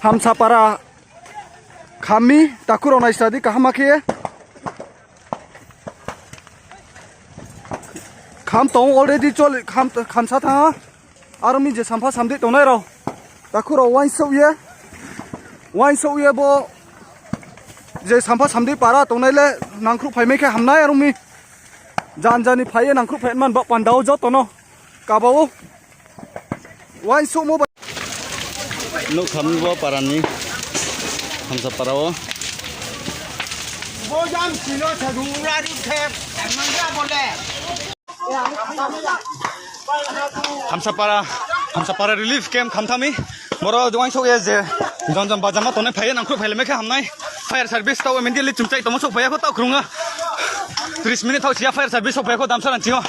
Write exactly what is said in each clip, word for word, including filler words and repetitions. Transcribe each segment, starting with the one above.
Hamsapara kham mi, takhu rao naisadi kaham khe. Kham tong already choli, kham, khamsa thanng ha. Aro mi je sampha samdi tongnai rao. Takhu rao uaingsouh ye. Uaingsouh ye bo je sampha samdi para tongnai le nangkhruh phaimai khe hamnai aro mi. Jan jani phai ye nangkhruh phai man ba panda wo joto no. Kaba wo. Uaingsouhmo ba. Nouh kham bo para ni. Hamsapara wo. Hamsapara, Hamsapara relief camp khamthami. Boro uaingsouh ye je jon jon bajama tongnai phai ye nangkhruh phai le mai khe hamnai. Fire service tao immediately chumchai tongmo souhphai ya kho tao khrung ha. Tris minute thaoh si ya fire service souhphai ya kho Damsara ni sing yo.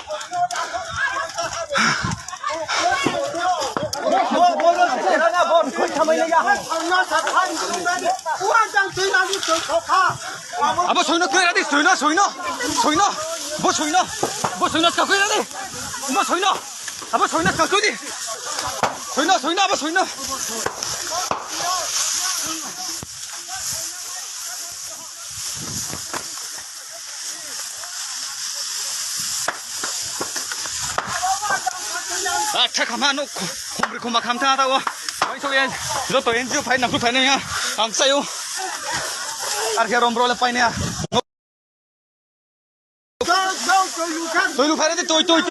Abo soino kroi ra di, soino, soino, soino, soino, bo soino, bo soino ska kroi ra di, bo soino, abo soino ska kroi di, soino, soino, abo soino. Acha khama no khomri khoma khamtha ta wo. Oi so ye, joto N G O phai nangkhruh phai nai ya. Ang sai ou. Ar khe rom bro le phai nai ya. Toi lu phai di, toi, toi.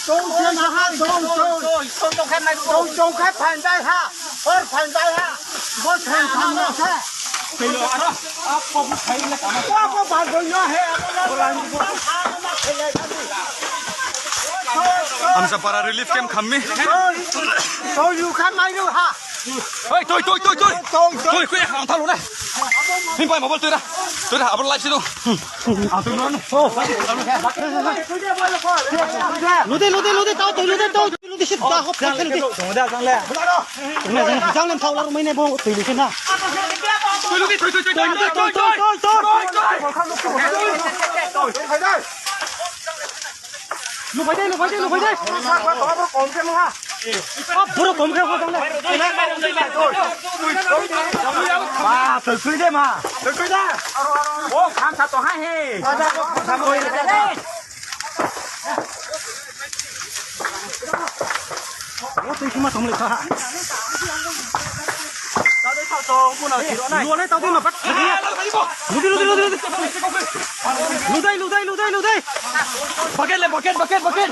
Tong khe ma ha, tong, tong. Tong, tong khe phaindai ha. Hor phaindai ha. Bo thang thang no khe. Bo, bo bandoi no he, abo no. Hamsapara relief camp khammi. Toi lu khe mai lu ha. Oi, toi, toi, toi, toi. Toi, toi. Toi, koi, ang thalo na. Him pai mobile toi ra. Toi ra, abo live si do. Ang toi no. Lode, lode, lode, tao, toi lode, tao, toi lode, sit, da, hop, hop, lode. Jang len thao lar mai ne bo, toi lode na. Toi lode, toi, toi, toi, toi, toi, toi. Lu phai de, lu phai de, lu phai de. Boro kom khe, boro kom khe. Ma, toi kui de ma. Toi kui de. O, kham sa to ha he. O, toi khe ma tong le kha. Lu le tao de ma pat. Lu dei, lu dei, lu dei, lu dei, lu dei. Bucket le, bucket, bucket, bucket.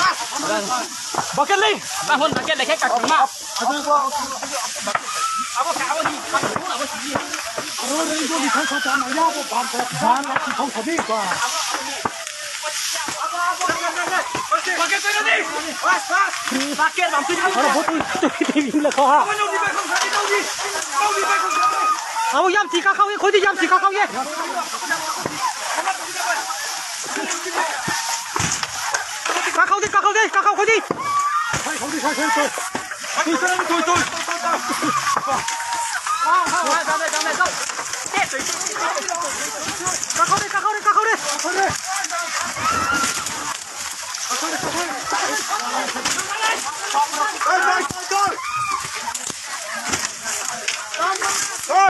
Bucket le. Tahun bucket le khe kakma. Abo ka, abo ni. Abo ni. Abo ni. Abo ni. Abo ni. Abo yam ti ka khau ye, khoi di, yam ti ka khau ye. Ka khau di, ka khau di, ka khau khoi di. Ka khau di, ka khau di, ka khau di.